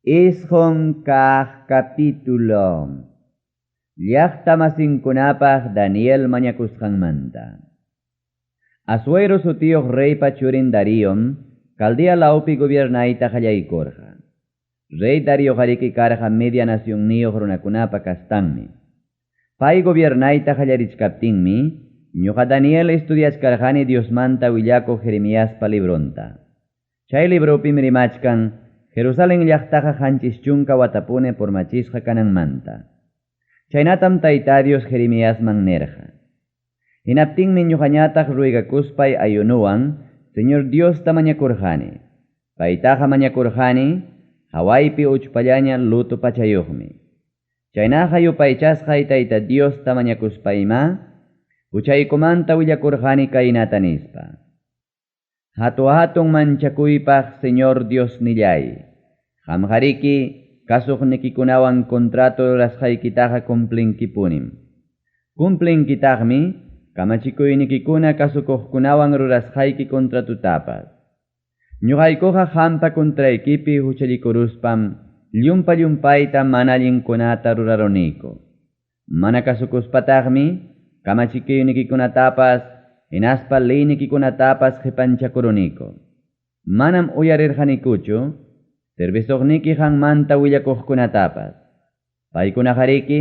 9 kaq capítulo. Llaqta masinkunapaq Daniel mañakusqanmanta. Asuero sutiyuq reypa churin Daríom Caldea lawpi gobiernayta qallaykurqa. Rey Darioqariki karqa Media nacionniyuq runakunapa kastanmi. Pay gobiernayta qallarichkaptinmi, ñuqa Daniel estudiachkarqani Diosmanta willakuq Jeremiaspa libronta. Chay libropim rimachkan Jerusalén llaqtaqa 70 watapuni purmachisqa kananmanta. Chaynatam Tayta Dios Jeremiasman nirqa. Hinaptinmi ñuqañataq ruegakuspay ayunuwan Señor Diosta mañakurqani. Paytaqa mañakurqani hawaypi uchpallaña luto pachayuqmi. Chaynaqa yupaychasqay Tayta Diosta mañakuspayma, huchaykumanta willakurqani kaynata nispa. Hatu-hatun manchakuypaq Señor Dios nillay. Qamqariki kasuqnikikunawan contrato rurasqaykitaqa cumplinkipunim. Cumplinkitaqmi kamachikuynikikuna kasukuqkunawan rurasqayki contratutapas. Ñuqaykuqa qampa contraykipi huchallikuruspam llumpa-llumpayta mana allinkunata ruraruniku. Mana kasukuspataqmi kamachikuynikikunatapas hinaspa leynikikunatapas qipanchakuruniku. Manam uyarirqanikuchu servisuqniki qanmanta willakuqkunatapas. Paykunaqariki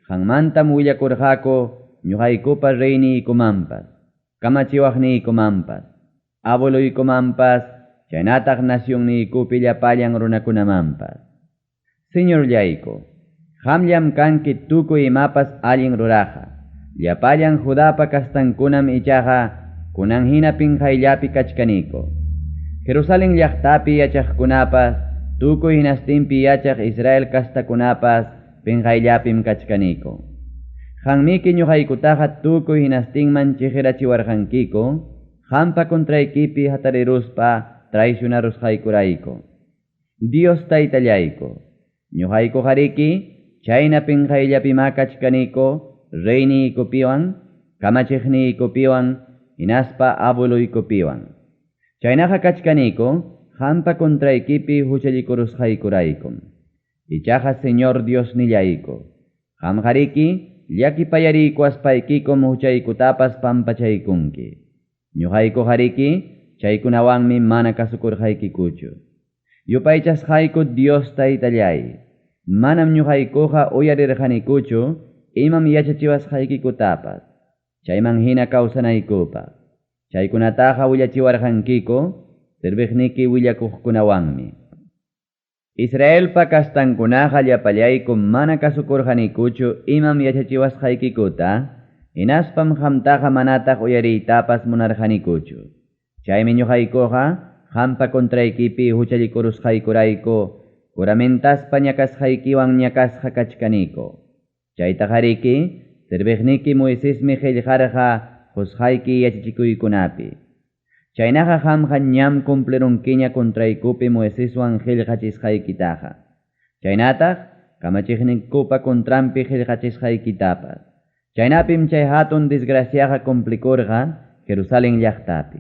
qanmantam willakurqaku ñuqaykupa reyniykumanpas, kamachiwaqniykumanpas, abueluykumanpas, chaynataq nacionniykupi llapallan runakunamanpas. Señorllayku, qamllam kanki tukuy imapas allin ruraqa. Llapallan Judapa kastankunam ichaqa kunan hina pinqayllapi kachkaniku. Jerusalén llaqtapi yachaqkunapas, tukuy hinastinpi yachaq Israel kastakunapas pinqayllapim kachkaniku. Qanmiki ñuqaykutaqa tukuy hinastinman chiqirachiwarqankiku, qampa contraykipi hatariruspa traicionarusqaykurayku. Dios Taytallayku, ñuqaykuqariki chayna pinqayllapimá kachkaniku, reyniykupiwan, kamachiqniykupiwan, hinaspa abueluykupiwan. Chaynaqa kachkaniku, qampa contraykipi huchallikurusqaykuraykum. Ichaqa Señor Dios nillayku, qamqariki llakipayariykuwaspaykikum huchaykutapas pampachaykunki. Ñuqaykuqariki chaykunawanmi mana kasukurqaykikuchu. Yupaychasqayku Dios Taytallay, manam ñuqaykuqa uyarirqanikuchu imam yachachiwasqaykikutapas, chayman hina kawsanaykupaq. Chaykunataqa willachiwarqankiku serviqniki willakuqkunawanmi. Israelpa kastankunaqa llapallayku mana kasukurqanikuchu imam yachachiwasqaykikuta, hinaspam qamtaqa manataq uyariytapas munarqanikuchu. Chaymi ñuqaykuqa qampa contraykipi huchallikurusqaykurayku juramentaspa ñakasqaykiwan ñakasqa kachkaniku. Chaytaqariki serviqniki Moisesmi qillqarqa qusqayki yachachikuykunapi. Chaynaqa qamqa ñam cumplirunkiña contraykupi Moiseswan qillqachisqaykitaqa. Chaynataq kamachiqninkupa contranpi qillqachisqaykitapas. Chaynapim chay hatun desgraciaqa cumplikurqa Jerusalén llaqtapi.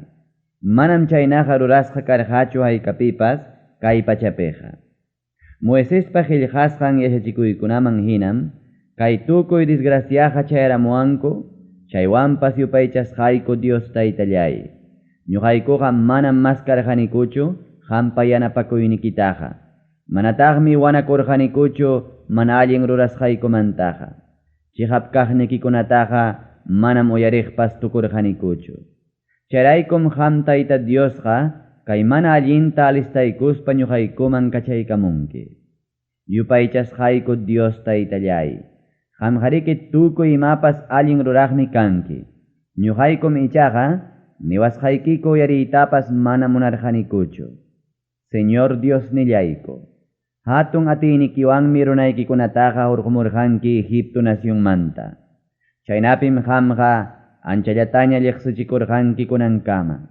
Manam chaynaqa rurasqa karqachu haykapipas kay pachapiqa. Moisespa qillqasqan yachachikuykunaman hinam kay tukuy desgraciaqa chayaramuwanku, chaywanpas yupaychasqayku Dios Taytallay. Ñuqaykuqa manam maskarqanikuchu qampa yanapakuynikitaqa. Manataqmi wanakurqanikuchu mana allin rurasqaykumantaqa. Chiqap kaqnikikunataqa manam uyariqpas tukurqanikuchu. Chayraykum qam Tayta Diosqa kay mana allinta alistaykuspa ñuqaykuman kachaykamunki. Yupaychasqayku Dios Taytallay. Qamqariki tukuy imapas allin ruraqmi kanki. Ñuqaykum ichaqa niwasqaykiku uyariytapas mana munarqanikuchu. Señor Dios nillayku, hatun atiynikiwanmi runaykikunataqa hurqumurqanki Egipto nacionmanta. Chaynapim qamqa anchallataña liqsichikurqanki kunankama.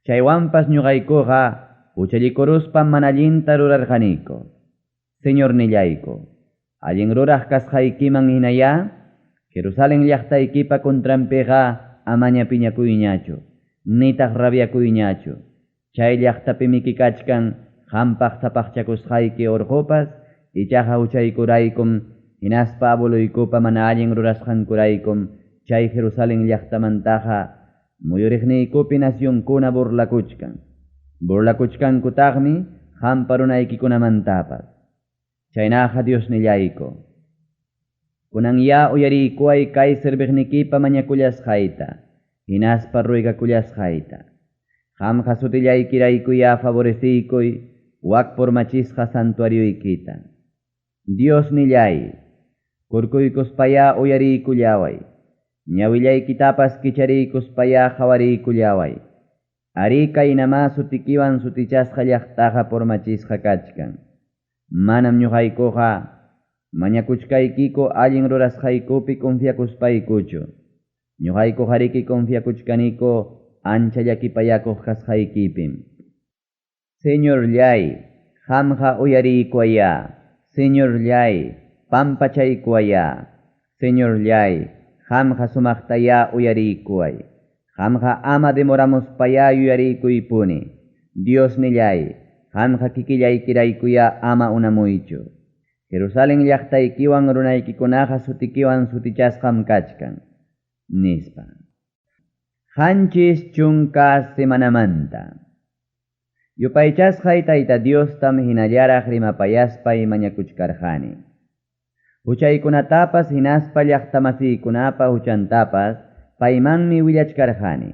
Chaywanpas ñuqaykuqa huchallikuruspa mana allinta rurarqaniku. Señor nillayku, allin ruraq kasqaykiman hinayá, Jerusalén llaqtaykipa contranpiqa amaña piñakuyñachu, nitaq rabiakuyñachu. Chay llaqtapimiki kachkan qampaq sapaqchakusqayki orqopas, ichaqa huchaykuraykum hinaspa abueloykupa mana allin rurasqankuraykum chay Jerusalen llaqtamantaqa muyuriqniykupi nacionkuna burlakuchkan. Burlakuchkankutaqmi qampa runaykikunamantapas. Chaynaqa Diosnillayku, kunanyá uyariykuway kay serviqnikipa mañakullasqayta, hinaspa ruegakullasqayta. Qamqa sutillaykiraykuyá favoreciykuy wak purmachisqa santuarioykita. Diosnillay, kurkuykuspayá uyariykullaway, ñawillaykitapas kichariykuspayá qawariykullaway. Ari kaynamá sutikiwan sutichasqa llaqtaqa purmachisqa kachkan. Manam ñuqaykuqa mañakuchkaykiku allin rurasqaykupi confiakuspaykuchu. Ñuqaykuqariki confiakuchkaniku ancha llakipayakuq kasqaykipim. Señorllay, qamqa uyariykuwayá. Señorllay, pampachaykuwayá. Señorllay, qamqa sumaqtayá uyariykuway. Qamqa ama demoramuspayá yuyariykuypuni. Diosnillay, qamqa kikillaykiraykuyá ama unamuychu. Jerusalen llaqtaykiwan runaykikunaqa sutikiwan sutichasqam kachkan, nispa. 70 semanamanta. Yupaychasqay Tayta Diostam hinallaraq rimapayaspay mañakuchkarqani. Huchaykunatapas hinaspa llaqtamasiykunapa huchantapas paymanmi willachkarqani.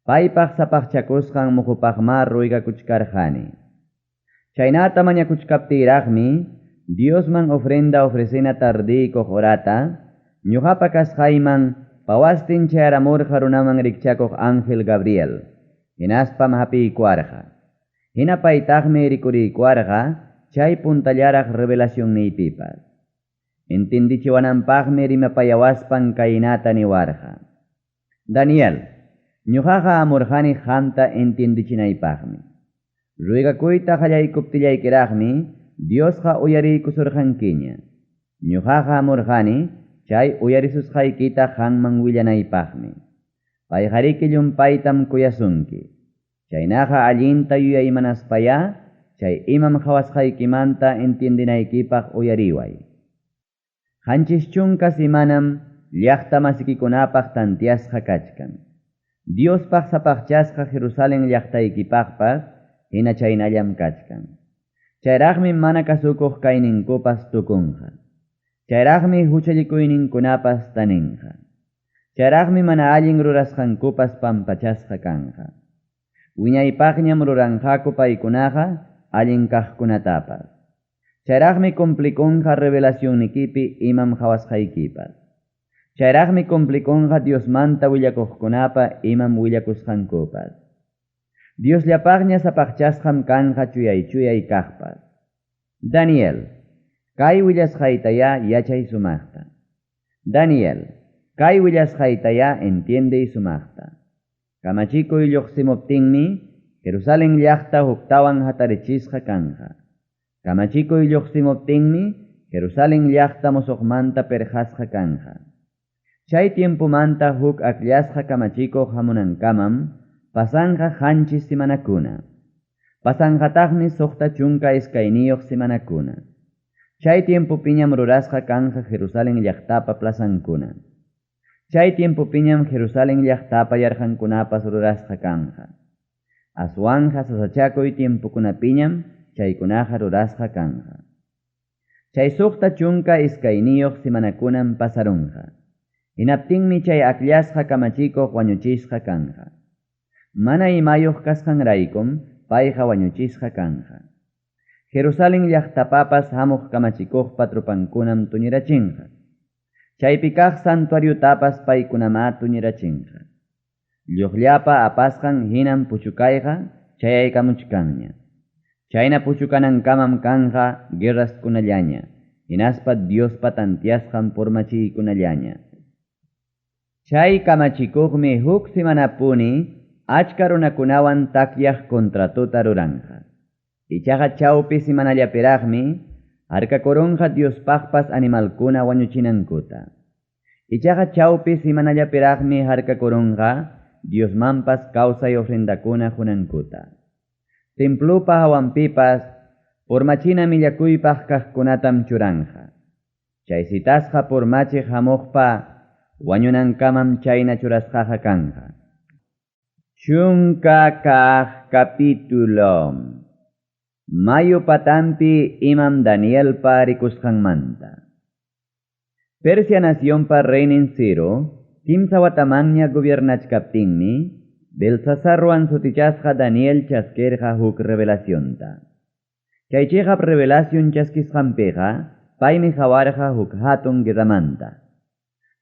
Paypaq sapaqchakusqan muqupaqma ruegakuchkarqani. Chaynata mañakuchkaptiyraqmi Diosman ofrenda ofrecena tardiykuq horata, ñuqapa kasqayman pawastin chayaramurqa runaman rikchakuq ángel Gabriel, hinaspam hapiykuwarqa. Hina paytaqmi rikuriykuwarqa chay puntallaraq revelacionniypipas. Entendichiwananpaqmi rimapayawaspan kaynata niwarqa. Daniel, ñuqaqa amurqani qamta entendichinaypaqmi. Ruegakuyta qallaykuptillaykiraqmi Diosqa uyariykusurqankiña. Ñuqaqa amurqani chay uyarisusqaykita qamman willanaypaqmi. Payqariki llumpaytam kuyasunki. Chaynaqa allinta yuyaymanaspayá chay imam qhawasqaykimanta entiendinaykipaq uyariway. 70 semanam llaqta masikikunapaq tantiasqa kachkan. Diospaq sapaqchasqa Jerusalen llaqtaykipaqpas hina chaynallam kachkan. Chayraqmi mana kasukuq kayninkupas tukunqa. Chayraqmi huchallikuyninkunapas taninqa. Chayraqmi mana allin rurasqankupas pampachasqa kanqa. Wiñaypaqñam ruranqaku paykunaqa allin kaqkunatapas. Chayraqmi cumplikunqa revelacionnikipi imam qhawasqaykipas. Chayraqmi cumplikunqa Diosmanta willakuqkunapa imam willakusqankupas. Diosllapaqña sapaqchasqam kanqa chuyay-chuyay kaqpas. Daniel, kay willasqaytayá yachay sumaqta. Daniel, kay willasqaytayá entiendey sumaqta. Kamachikuy lluqsimuptinmi Jerusalen llaqta huktawan hatarichisqa kanqa. Kamachikuy lluqsimuptinmi Jerusalen llaqta musuqmanta perqasqa kanqa. Chay tiempomanta huk akllasqa kamachikuq hamunankamam pasanqa 7 semanakuna. Pasanqataqmi 62 semanakuna. Chay tiempopiñam rurasqa kanqa Jerusalen llaqtapa plazankuna. Chay tiempopiñam Jerusalen llaqtapa yarqankunapas rurasqa kanqa. Aswanja sasachakuy tiempokunapiñam chaykunaqa rurasqa kanqa. Chay 62 semanakunam pasarunqa. Hinaptinmi chay akllasqa kamachikuq wañuchisqa kanqa. Mana imayuq kasqanraykum payqa wañuchisqa kanqa. Jerusalen llaqtapapas hamuq kamachikuqpa trupankunam tuñirachinqa. Chaypi kaq santuariotapas paykunamá tuñirachinqa. Lluqllapa apasqan hinam puchukayqa chayaykamuchkanña. Chayna puchukanankamam kanqa guerraskunallaña, hinaspa Diospa tantiasqan purmachiykunallaña. Chay kamachikuqmi huk semanapuni achka runakunawan takyaq contratota ruranqa. Ichaqa chawpi semanallapiraqmi harkakurunqa Diospaqpas animalkuna wañuchinankuta. Ichaqa chawpi semanallapiraqmi harkakurunqa Diosmanpas kawsay ofrendakuna qunankuta. Templopa hawanpipas purmachina millakuypaq kaqkunatam churanqa. Chay citasqa purmachiq hamuqpa wañunankamam chayna churasqaqa kanqa. Chunka kaq capítulo. Mayu patanpi imam Danielpa rikusqanmanta. Persia nacionpa reynin Ciro, kimsa watamanña gobiernachkaptinmi, Belsasarwan sutichasqa Daniel chaskirqa huk revelacionta. Chay chiqap revelación chaskisqanpiqa, paymi qawarqa huk hatun guerramanta.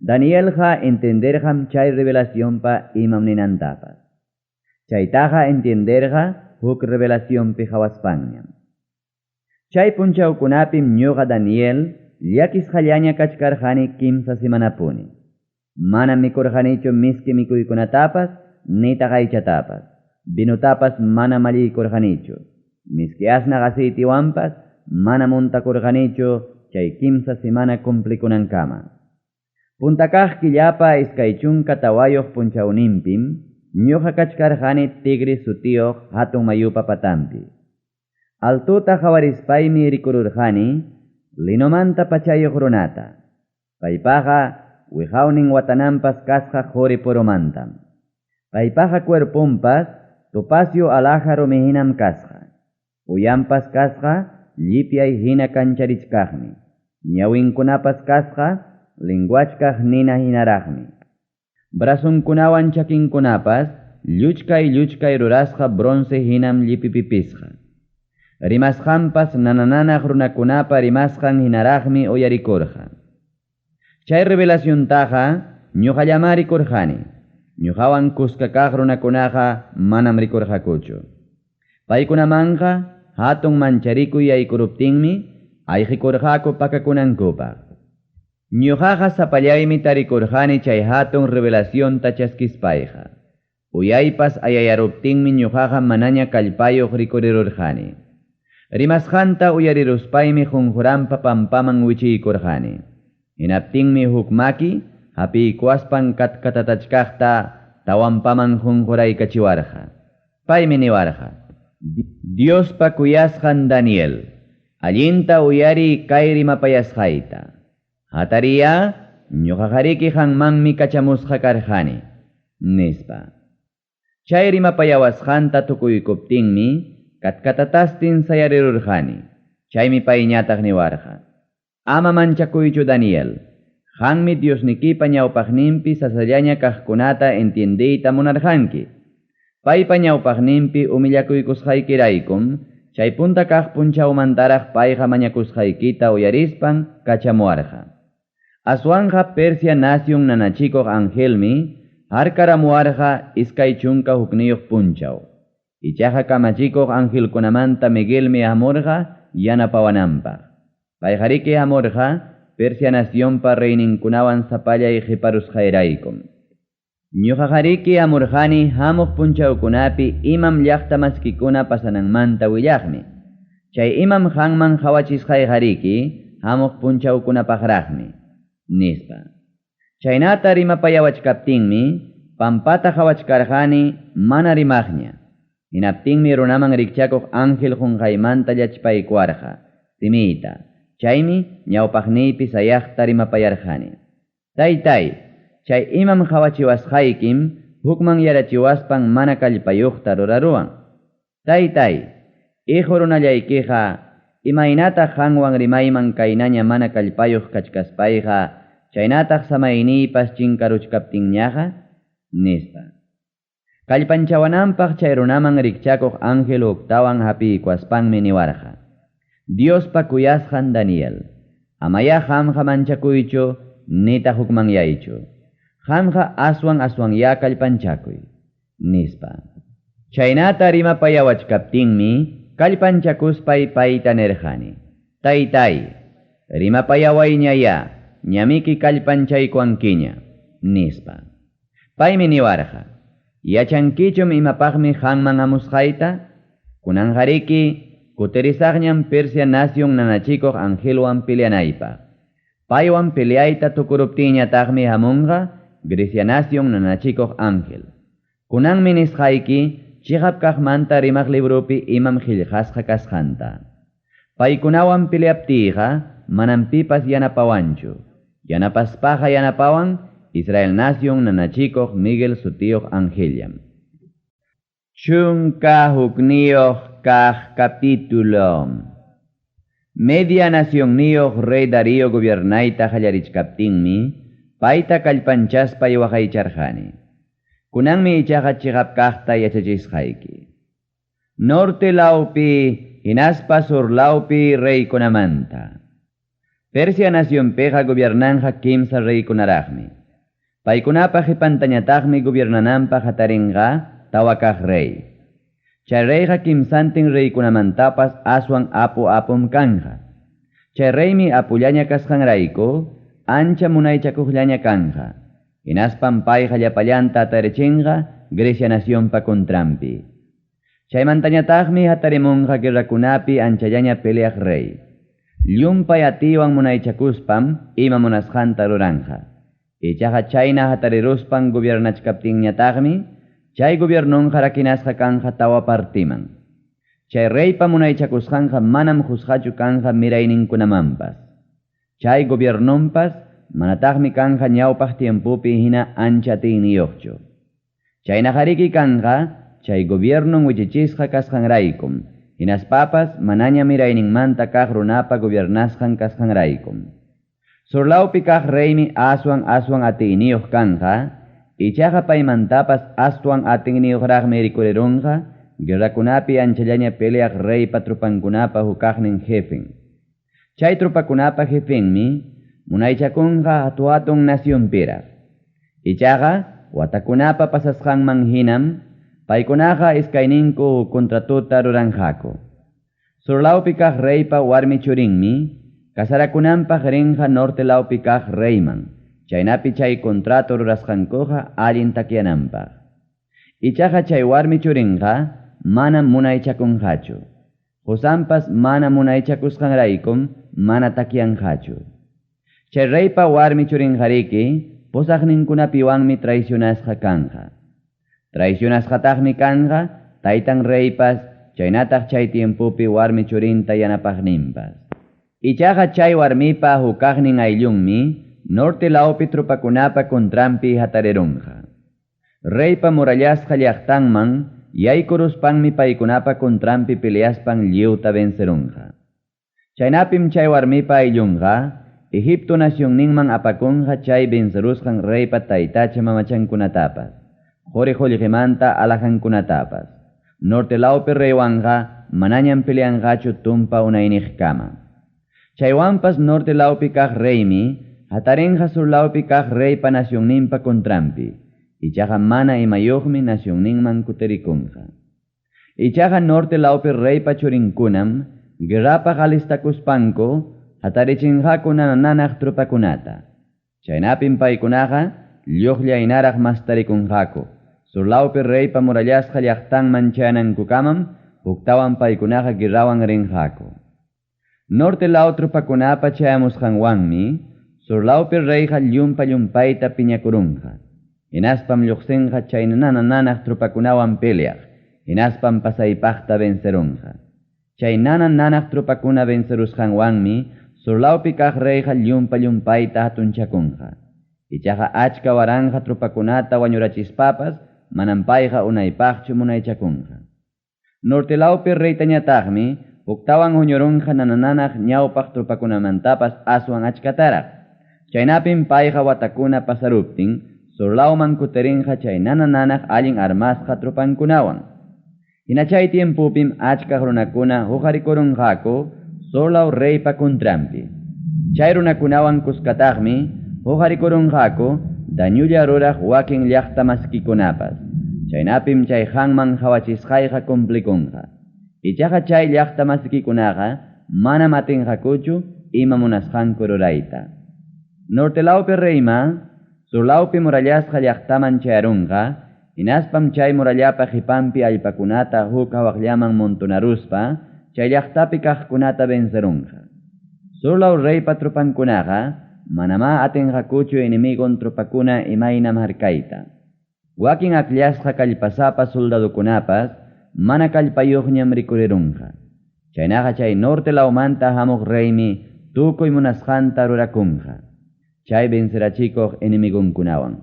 Danielqa entenderqam chay revelacionpa imam ninantapas. Chaytaqa entienderqa huk revelacionpi qawaspanñam. Chay punchawkunapim ñuqa Daniel llakisqallaña kachkarqani kimsa semanapuni. Manam mikurqanichu miski mikuykunatapas nitaq aychatapas. Vinutapas mana malliykurqanichu. Miski asnaq aceitiwanpas manam untakurqanichu chay kimsa semana cumplikunankama. Punta kaq killapa 24 punchawninpim ñuqa kachkarqani Tigris sutiyuq hatun mayupa patanpi. Altuta qawarispaymi rikururqani linomanta pachayuq runata. Paypaqa wiqawnin watananpas kasqa quri purumantam. Paypaqa cuerponpas topacio alhaja rumi hinam kasqa. Uyanpas kasqa llipyay hina kancharichkaqmi. Ñawinkunapas kasqa linguachkaq nina hinaraqmi. Brazonkunawan chakinkunapas lluchkay lluchkay rurasqa bronce hinam llipipipisqa. Rimasqanpas nanananaq runakunapa rimasqan hinaraqmi uyarikurqa. Chay revelaciontaqa ñuqallamá rikurqani. Ñuqawan kuska kaq runakunaqa manam rikurqakuchu. Paykunamanqa hatun mancharikuy yaykuruptinmi ayqikurqaku pakakunankupaq. Ñuqaqa sapallaymi tarikurqani chay hatun revelacionta chaskispayqa. Uyaypas ayayaruptinmi ñuqaqa manaña kallpayuq rikurirurqani. Rimasqanta uyariruspaymi qunquranpa pampaman wichiykurqani. Hinaptinmi huk maki hapiykuwaspan katkatatachkaqta tawanpaman qunquraykachiwarqa. Paymi niwarqa: Diospa kuyasqan Daniel, allinta uyariy kay rimapayasqayta. Hatariya, ñuqaqariki qanmanmi kachamusqa karqani, nispa. Chay rimapayawasqanta tukuykuptinmi katkatatastin sayarirurqani. Chaymi payñataq niwarqa: Ama manchakuychu Daniel, qanmi Diosnikipa ñawpaqninpi sasallaña kaqkunata entiendeyta munarqanki. Paypa ñawpaqninpi humillakuykusqaykiraykum, chay punta kaq punchawmantaraq payqa mañakusqaykita uyarispan kachamuwarqa. Aswanqa Persia nación nanachikuq angelmi harkaramuwarqa 21 punchaw. Ichaqa kamachikuq angelkunamanta Miguelmi hamurqa yanapawananpaq. Payqariki hamurqa Persia nacionpa reyninkunawan sapallay qiparusqayraykum. Ñuqaqariki hamurqani hamuq punchawkunapi imam llaqta maskikuna pasananmanta willaqmi. Chay imam qanman qawachisqayqariki hamuq punchawkunapaqraqmi, nispa. Chaynata rimapayawachkaptinmi pampata qawachkarqani mana rimaqña. Hinaptinmi runaman rikchakuq ángel qunqaymanta llachpaykuwarqa simiyta. Chaymi ñawpaqniypi sayaqta rimapayarqani. Taytay, chay imam qawachiwasqaykim hukman yarachiwaspan mana kallpayuqta ruraruwan. Taytay, hijo runallaykiqa imaynataq qanwan rimayman kaynaña mana kallpayuq kachkaspayqa chaynataq samayniypas chinkaruchkaptinñaqa, nispa. Kallpanchawananpaq chay runaman rikchakuq ángel huktawan hapiykuwaspanmi niwarqa: Diospa kuyasqan Daniel, amaya qamqa manchakuychu nitaq hukmanyaychu. Qamqa aswan aswanya kallpanchakuy, nispa. Chaynata rimapayawachkaptinmi kallpanchakuspay payta nirqani: Taytay, rimapayawayñaya, ñamiki kallpanchaykuwankiña, nispa. Paymi niwarqa: Yachankichum imapaqmi qanman hamusqayta? Kunanqariki kutirisaqñam Persia nación nanachikuq angelwan peleanaypaq. Paywan peleayta tukuruptinñataqmi hamunqa Grecia nación nanachikuq ángel. Kunanmi nisqayki chiqap kaqmanta rimaq libropi imam qillqasqa kasqanta. Paykunawan peleaptiyqa manam pipas yanapawanchu. Yanapaspaqa yanapawan Israel nacion nanachikuq Miguel sutiyuq angellam. 11 kaq capítulo. Media nacionniyuq rey Darío gobiernayta qallarichkaptinmi payta kallpanchaspay waqaycharqani. Kunanmi ichaqa chiqap kaqta yachachisqayki. Norte lawpi hinaspa sur lawpi reykunamanta. Persia nacionpiqa gobiernanja kimsa reykunaraqmi. Paykunapa qipantañataqmi gobiernananpaq hatarinqa tawa kaq rey. Chay reyqa kimsantin reykunamantapas aswan apu apum kanja. Chay reymi apullaña kasqanrayku ancha munaychakuqllaña kanja. Hinaspam payqa llapallanta atarichinqa Grecia nacionpa contranpi. Chaymantañataqmi hatarimunqa guerrakunapi anchallaña peleaq rey. Llumpay atiwan munaychakuspam ima munasqanta ruranja. Ichaqa chayna hatariruspan gobiernachkaptinñataqmi chay gobiernonqa rakinasqa kanja tawa partiman. Chay reypa munaychakusqanqa manam juzgachu kanja mirayninkunamanpas. Chay gobiernonpas manataqmi kanja ñawpaq tiempopi hina ancha atiyniyuqchu. Chaynaqariki kanja chay gobiernon wichichisqa kasqanraykum. Hinaspapas manaña mirayninmanta kaq runapa gobiernasqan kasqanraykum. Surlawpi kaq reymi aswan aswan atiyniyuq kanja, ichaqa paymantapas aswan atiyniyuqraqmi rikurirunqa guerrakunapi anchallaña peleaq reypa trupankunapa hukaqnin jefen. Chay trupakunapa jefenmi munaychakunqa hatu-hatun nacionpiraq. Ichaqa watakunapa pasasqanman hinam paykunaqa iskayninku contratuta ruranqaku. Surlawpi kaq reypa warmi churinmi kasarakunanpaq rinqa norte lawpi kaq reyman. Chaynapi chay contrato rurasqankuqa allin takyananpaq. Ichaqa chay warmi churinqa manam munaychakunqachu. Qusanpas mana munaychakusqanraykum mana takyanqachu. Chay reypa warmi churinqariki pusaqninkunapiwanmi traicionasqa kanja. Traicionasqataqmi kanja taytan reypas chaynataq chay tiempopi warmi churinta yanapaqninpas. Ichaqa chay warmipa hukaqnin ayllunmi norte lawpi trupakunapa contranpi hatarirunqa. Reypa murallasqa llaqtanman yaykuruspanmi paykunapa contranpi peleaspan lliwta vencerunqa. Chaynapim chay warmipa ayllunqa Egipto nacionninman apakunqa chay vencerusqan reypa taytacha mamachankunatapas, quri qullqimanta alajankunatapas. Norte lawpi reywanqa manañam peleanqachu tumpa unayniqkama. Chaywanpas norte lawpi kaq reymi hatarinqa sur lawpi kaq reypa nacionninpa contranpi. Ichaqa mana imayuqmi nacionninman kutirikunqa. Ichaqa norte lawpi reypa churinkunam guerrapaq alistakuspanku hatarichinqaku nananaq trupakunata. Chaynapim paykunaqa lluqlla hinaraq mastarikunqaku. Sur lawpi reypa murallasqa llaqtanman chayanankukamam huktawan paykunaqa guerrawan rinqaku. Norte law trupakunapa chayamusqanwanmi sur lawpi reyqa llumpa llumpayta piñakurunqa. Hinaspam lluqsinqa chay nana nanaq trupakunawan peleaq. Hinaspam pasaypaqta vencerunqa. Chay nana nanaq trupakuna vencerusqanwanmi sur lawpi kaq reyqa llumpa llumpayta hatunchakunqa. Ichaqa achka waranja trupakunata wañurachispapas manam payqa unaypaqchu munaychakunqa. Norte lawpi reytañataqmi huktawan huñurunqa nanananaq ñawpaq trupakunamantapas aswan achkataraq. Chaynapim payqa watakuna pasaruptin sur lawman kutirinqa chay nanananaq allin armasqa trupankunawan. Hina chay tiempopim achka runakuna huqarikurunqaku sur law reypa contranpi. Chay runakunawan kuskataqmi huqarikurunqaku dañulla ruraq wakin llaqta maskikunapas. Chaynapim chay hanman hawachisqayqa cumplikunqa. Ichaqa chay llaqta maskikunaqa manam atinqakuchu ima munasqanku rurayta. Norte lawpi reyma sur lawpi murallasqa llaqtaman chayarunqa, hinaspam chay murallapa qipanpi allpakunata huk hawaqllaman montonaruspa chay llaqtapi kaqkunata vencerunqa. Sur law reypa trupankunaqa manamá atinqakuchu enemigon trupakuna imaynam harkayta. Wakin akllasqa kallpasapa soldadokunapas mana kallpayuqñam rikurirunqa. Chaynaqa chay norte lawmanta hamuq reymi tukuy munasqanta rurakunqa. Chay vencerachikuq enemigonkunawan.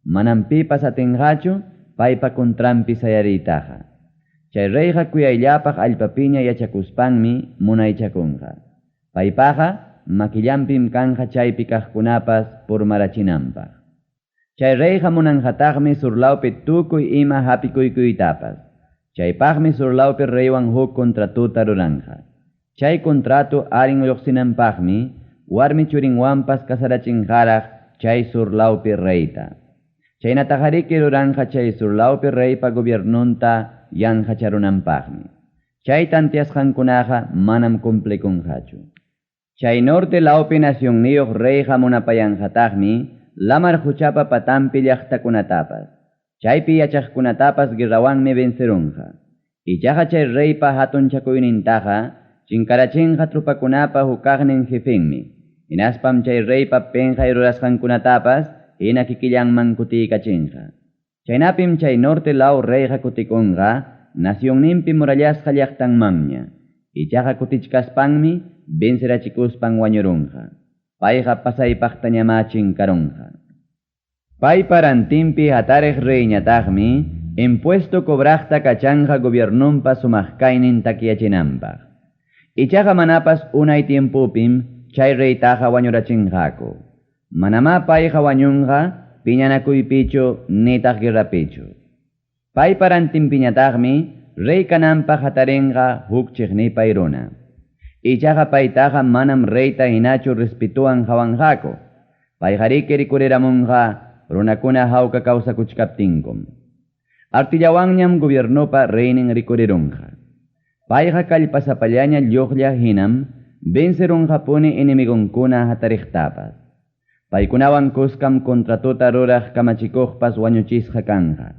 Manam pipas atinqachu paypa contranpi sayariytaqa. Chay reyqa kuyayllapaq allpapiña yachakuspanmi munaychakunqa. Paypaqa makillampim kanja chaypi kaqkunapas purmarachinanpaq. Chay reyqa munanqataqmi surlawpi tukuy ima hapikuykuytapas. Chaypaqmi surlawpi reywan huk contratuta ruranqa. Chay contrato arin lluqsinanpaqmi warmi churinwanpas kasarachinqaraq chay surlawpi reyta. Chaynataqariki ruranqa chay surlawpi reypa gobiernunta yanqacharunanpaqmi. Chay tantiasqankunaqa manam cumplikunqachu. Chay norte lawpi nacionniyuq reyqa munapayanqataqmi lamar huchapa patampi llaqtakunatapas. Chaypi yachaqkunatapas guerrawanmi vencerunqa. Ichaqa chay reypa hatunchakuynintaqa chinkarachinqa trupakunapa hukaqnin jefenmi. Hinaspam chay reypa penqay rurasqankunatapas hina kikillanman kutiykachinqa. Chaynapim chay norte law reyqa kutikunqa nacionninpi murallasqa llaqtanmanña. Ichaqa kutichkaspanmi vencerachikuspan wañurunqa. Payqa pasaypaqtañamá chinkarunqa. Paypa rantinpi hatariq reyñataqmi impuesto cobraqta kachanqa gobiernunpa sumaq kaynin takyachinanpaq. Ichaqa manapas unay tiempopim chay reytaqa wañurachinqaku. Manamá payqa wañunqa piñanakuypichu nitaq guerrapichu. Paypa rantinpiñataqmi rey kananpaq hatarinqa huk chiqnipay runa. Ichaqa paytaqa manam reyta hinachu respetuwan hawanqaku. Payqariki rikuriramunqa runakuna hawka kawsakuchkaptinkum. Artillawanñam gobiernopa reynin rikurirunqa. Payqa kallpasapallaña lluqlla hinam vencerunqapuni enemigonkuna hatariqtapas. Paykunawan kuskam contratuta ruraq kamachikuqpas wañuchisqa kanqa.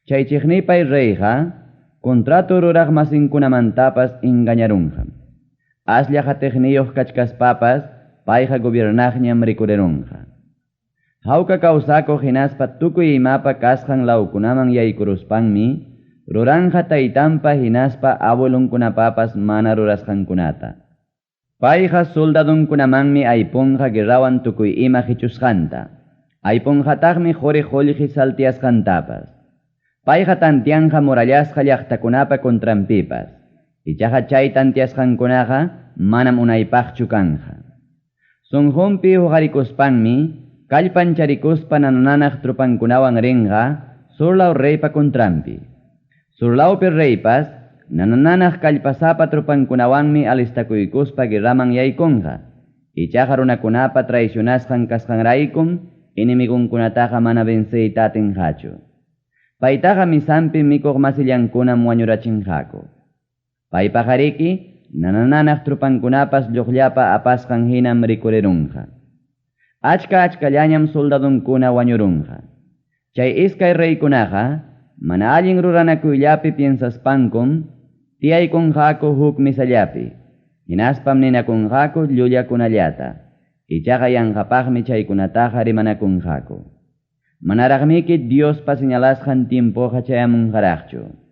Chay chiqnipay reyqa contrato ruraq masinkunamantapas engañarunqam. Aslla hatiqniyuq kachkaspapas payqa gobiernaqñam rikurirunqa. Hawka kawsakuq hinaspa tukuy imapa kasqan lawkunaman yaykuruspanmi ruranqa taytanpa hinaspa abuelunkunapapas mana rurasqankunata. Payqa soldadunkunamanmi aypunqa guerrawan tukuy ima hichusqanta. Aypunqataqmi quri qullqi saltiasqantapas. Payqa tantianqa murallasqa llaqtakunapa contranpipas. Ichaqa chay tantiasqankunaqa manam unaypaqchu kanja. Sunqunpi huqarikuspanmi kallpancharikuspa nananaq trupankunawan rinqa surlaw reypa contranpi. Surlawpi reypas nananaq kallpasapa trupankunawanmi alistakuykuspa guerraman yaykunqa. Ichaqa runakunapa traicionasqan kasqanraykum enemigunkunataqa mana venceyta atinqachu. Paytaqa misanpi mikuq masillankunam wañurachinqaku. Paypaqariki nananaq trupankunapas lluqllapa apasqan hinam rikurirunqa. Achka achkallañam soldadunkuna wañurunqa. Chay iskay reykunaqa mana allin ruranakuyllapi piensaspankum tiyaykunqaku huk misallapi. Hinaspam ninakunqaku llullakunallata. Ichaqa yanqapaqmi chaykunataqa rimanakunqaku. Manaraqmiki Diospa señalasqan tiempoqa chayamunqaraqchu.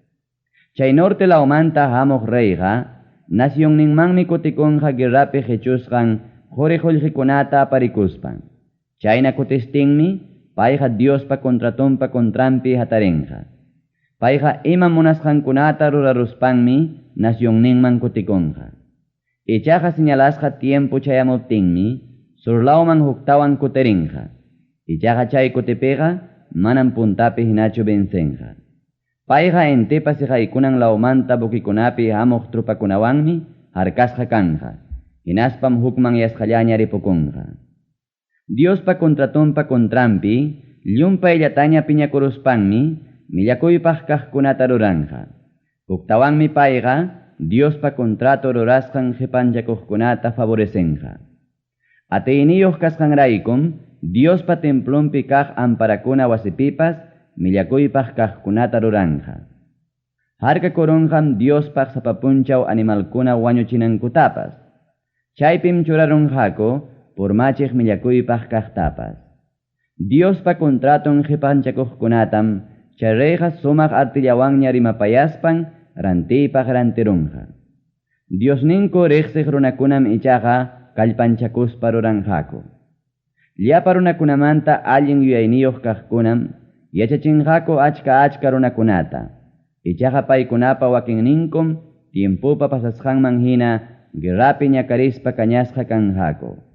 Chay norte lawmanta hamuq reyqa nacionninmanmi kutikunqa guerrapi hichusqan quri qullqikunata aparikuspan. Chayna kutistinmi payqa Diospa contratonpa contranpi hatarinqa. Payqa ima munasqankunata ruraruspanmi nacionninman kutikunqa. Ichaqa señalasqa tiempo chayamuptinmi surlawman huktawan kutirinqa. Ichaqa chay kutipiqa manam puntapi hinachu vencenqa. Payqa intipa siqaykunan lawmanta bukikunapi hamuq trupakunawanmi harkasqa kanja. Hinaspam hukman yasqallaña ripukunqa. Diospa contratonpa contranpi llumpayllataña piñakuruspanmi millakuypaq kaqkunata ruranqa. Huktawanmi payqa Diospa contrato rurasqan qipanchakuqkunata favorecenqa. Atiyniyuq kasqanraykum Diospa templonpi kaq amparakuna wasipipas millakuypaq kaqkunata ruranqa. Harkakurunqam Diospaq sapapunchaw animalkuna wañuchinankutapas. Chaypim churarunqaku purmachiq millakuypaq kaqtapas. Diospa contraton qipanchakuqkunatam chay reyqa sumaq artillawanña rimapayaspan rantiypaq rantirunqa. Diosninku riqsiq runakunam ichaqa kallpanchakuspa ruranqaku. Llapa runakunamanta allin yuyayniyuq kaqkunam yachachinqaku achka achka runakunata. Ichaqa paykunapa wakinninkum tiempopa pasasqanman hina guerrapi ñakarispa kañasqa kanqaku.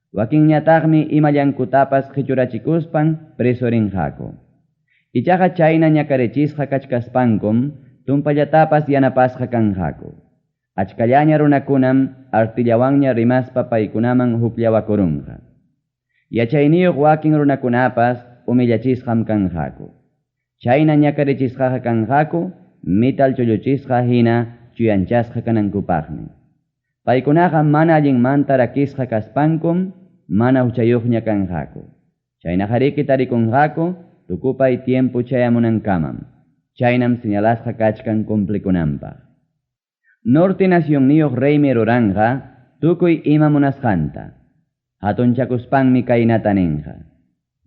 Wakinñataqmi imallankutapas qichurachikuspan preso rinqaku. Ichaqa chayna ñakarichisqa kachkaspankum tumpallatapas yanapasqa kanqaku. Achkallaña runakunam artillawanña rimaspa paykunaman hukllawakurunqa. Yachayniyuq wakin runakunapas humillachisqam kanqaku. Chayna ñakarichisqaqa kanqaku metal chulluchisqa hina chuyanchasqa kanankupaqmi. Paykunaqa mana allinmanta rakisqa kaspankum mana huchayuqña kanqaku. Chaynaqariki tarikunqaku tukupay tiempo chayamunankamam. Chaynam señalasqa kachkan cumplikunanpaq. Norte nacionniyuq reymi ruranqa tukuy ima munasqanta. Hatunchakuspanmi kaynata ninqa.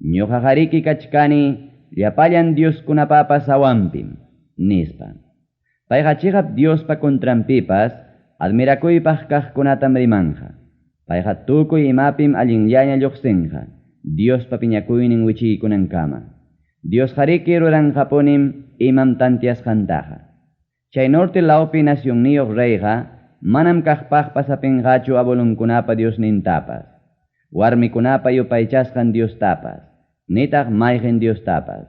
Ñuqaqariki kachkani llapallan Dioskunapapas hawanpim, nispa. Payqa chiqap Diospa contranpipas admirakuypaq kaqkunatam rimanqa. Payqa tukuy imapim allinllaña lluqsinqa, Diospa piñakuynin wichiykunankama. Diosqariki ruranqapunim imam tantiasqantaqa. Chay norte lawpi nacionniyuq reyqa manam kaqpaqpas hapinqachu abuelunkunapa Diosnintapas, warmikunapa yupaychasqan Diostapas, nitaq mayqin Diostapas.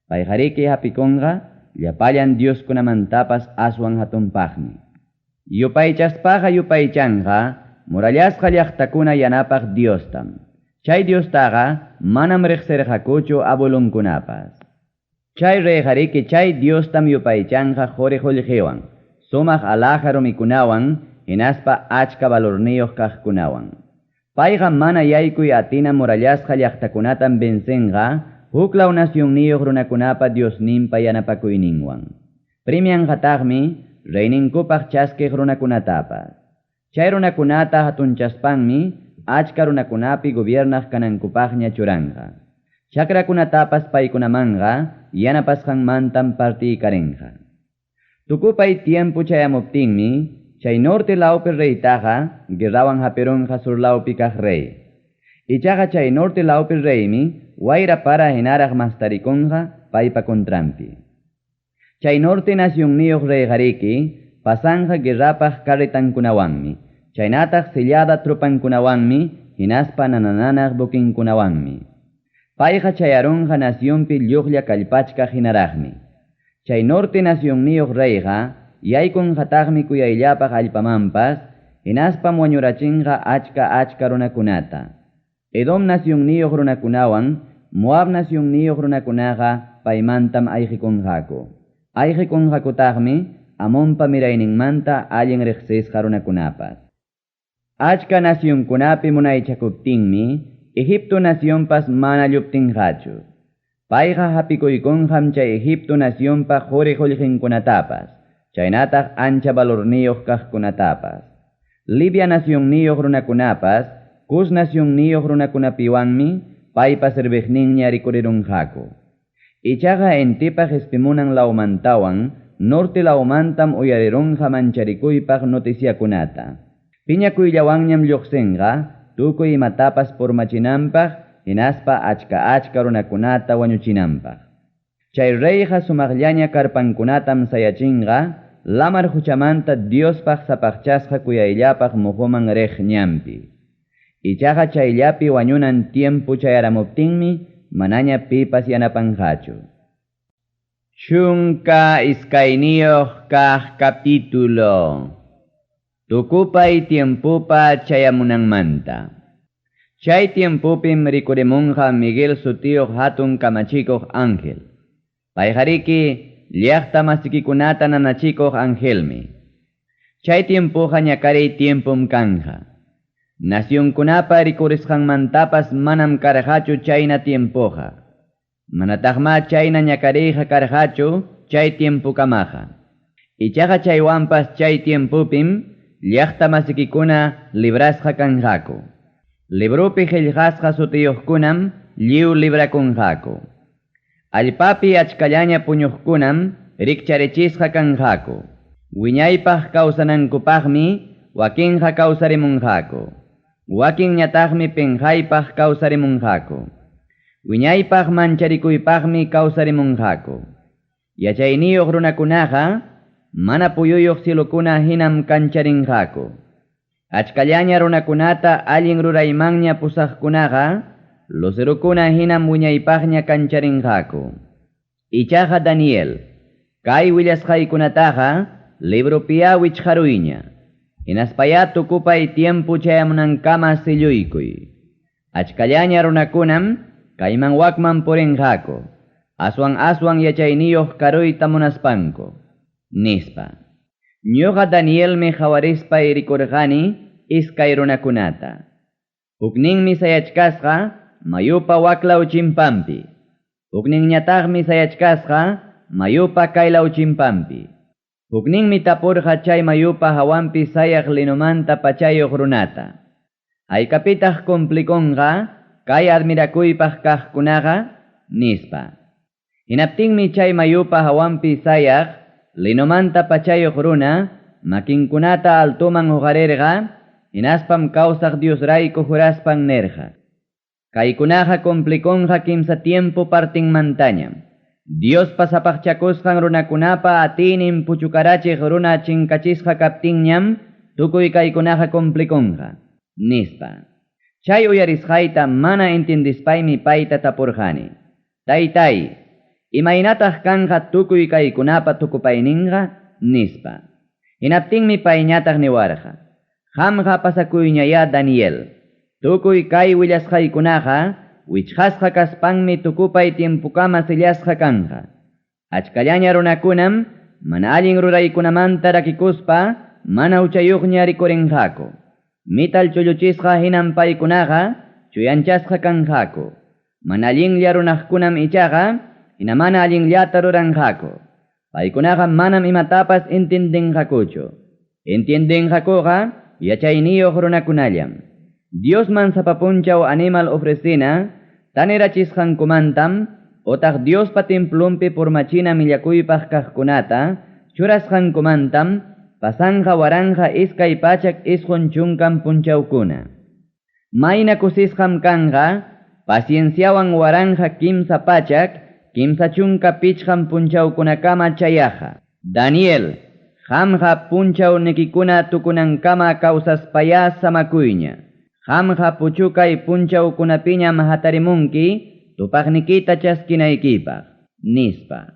Payqariki hapikunqa llapallan Dioskunamantapas aswan hatunpaqmi. Yupaychaspaqa yupaychanqa murallasqa llaqtakuna yanapaq Diostam. Chay Diostaqa manam riqsirqakuchu abuelunkunapas. Chay reyqariki chay Diostam yupaychanqa quri qullqiwan, sumaq alhaja rumikunawan, hinaspa achka valorniyuq kaqkunawan. Payqa mana yaykuy atina murallasqa llaqtakunatam vencenqa huklaw nacionniyuq runakunapa Diosninpa yanapakuyninwan. Premianqataqmi reyninkupaq chaskiq runakunatapas. Chay runakunata hatunchaspanmi achka runakunapi gobiernaq kanankupaqña churanqa. Chakrakunatapas paykunamanqa yanapasqanmantam partiykarinqa. Tukupay tiempo chayamuptinmi chay norte lawpi reytaqa guerrawan hapirunqa sur lawpi kaq rey. Ichaqa chay norte lawpi reymi wayra para hinaraq mastarikunqa paypa contranpi. Chay norte nacionniyuq reyqariki pasanqa guerrapaq carretankunawanmi, chaynataq sellada tropankunawanmi, hinaspa nanananaq buquinkunawanmi. Payqa chayarunqa nacionpi lluqlla kallpachkaq hinaraqmi. Chay norte nacionniyuq reyqa yaykunqataqmi kuyayllapaq allpamanpas, hinaspam wañurachinqa achka achka runakunata. Edom nacionniyuq runakunawan, Moab nacionniyuq runakunaqa paymantam ayqikunqaku. Ayqikunqakutaqmi Amonpa mirayninmanta allin riqsisqa runakunapas. Achka nacionkunapi munaychakuptinmi Egipto nacionpas mana lluptinqachu. Payqa hapikuykunqam chay Egipto nacionpa quri qullqinkunatapas, chaynataq ancha valorniyuq kaqkunatapas. Libia nacionniyuq runakunapas, Cus nacionniyuq runakunapiwanmi paypa serviqninña rikurirunqaku. Ichaqa intipa qispimunan lawmantawan norte lawmantam uyarirunqa mancharikuypaq noticiakunata. Piñakuyllawanñam lluqsinqa tukuy imatapas purmachinanpaq hinaspa achka achka runakunata wañuchinanpaq. Chay reyqa sumaqllaña karpankunatam sayachinqa lamar huchamanta Diospaq sapaqchasqa kuyayllapaq muhuman riq ñanpi. Ichaqa chayllapi wañunan tiempo chayaramuptinmi manaña pipas yanapanqachu. 12 kaq capítulo. Tukupay tiempopa chayamunanmanta. Chay tiempopim rikurimunqa Miguel sutiyuq hatun kamachikuq ángel. Payqariki llaqta masikikunata nanachikuq angelmi. Chay tiempoqa ñakariy tiempom kanja. Nacionkunapa rikurisqanmantapas manam karqachu chayna tiempoqa. Manataqma chayna ñakariyqa karqachu chay tiempokamaqa. Ichaqa chaywanpas chay tiempopim llaqta masikikuna librasqa kanqaku. Librupi qillqasqa sutiyuqkunam lliw librakunqaku. Allpapi achkallaña puñuqkunam rikcharichisqa kanqaku. Wiñaypaq kawsanankupaqmi wakinqa kawsarimunqaku. Wakinñataqmi pinqaypaq kawsarimunqaku. Wiñaypaq mancharikuypaqmi kawsarimunqaku. Yachayniyuq runakunaqa mana puyuyuq cielokuna hinam kancharinqaku. Achkallaña runakunata allin ruraymanña pusaqkunaqa lucerukuna hinam wiñaypaqña kancharinqaku. Ichaqa Daniel, kay willasqaykunataqa libropiya wichqaruyña. Hinaspaya tukupay tiempo chayamunankama silluykuy. Achkallaña runakunam kayman wakman purinqaku. Aswan aswan yachayniyuq karuyta munaspanku. Nispa. Ñuqa Danielmi qhawarispa rikurqani iskay runakunata. Hukninmi sayachkasqa mayupa waklaw chimpanpi. Hukninñataqmi sayachkasqa mayupa kaylaw chimpanpi. Hukninmi tapurqa chay mayupa hawanpi sayaq linomanta pachayuq runata. Haykapitaq cumplikunqa kay admirakuypaq kaqkunaqa nispa. Hinaptinmi chay mayupa hawanpi sayaq linomanta pachayuq runa makinkunata altoman huqarirqa hinaspam kawsaq Diosrayku juraspan nirqa. Kaykunaqa cumplikunqa kimsa tiempo partinmantañam. Diospa sapaqchakusqan runakunapa atiynin puchukarachiq runa chinkachisqa kaptinñam tukuy kaykunaqa cumplikunqa, nispa. Chay uyarisqayta mana entendispaymi payta tapurqani. Taytay, imaynataq kanqa tukuy kaykunapa tukupayninqa, nispa. Hinaptinmi payñataq niwarqa. Qamqa pasakuyñaya Daniel. Tukuy kay willasqaykunaqa wichqasqa kaspanmi tukupay tiempukama sillasqa kanqa. Achkallaña runakunam mana allin ruraykunamanta rakikuspa mana huchayuqña rikurinqaku. Mital chulluchisqa hinam paykunaqa chuyanchasqa kanqaku. Mana allinlla runaqkunam ichaqa hina mana allinllata ruranqaku. Paykunaqa manam imatapas entiendenqakuchu. Entiendenqakuqa yachayniyuq runakunallam. Diosman sapa punchaw animal ofrecina tanirachisqankumantam otaq Diospa templonpi purmachina millakuypaq kaqkunata churasqankumantam pasanqa 1290 punchawkuna. Mayna kusisqam kanqa pacienciawan 1335 punchawkunakama chayaqa. Daniel, qamqa punchawnikikuna tukunankama kawsaspaya samakuyña. Qamqa puchukay punchawkunapiñam hatarimunki tupaqnikita chaskinaykipaq, nispa.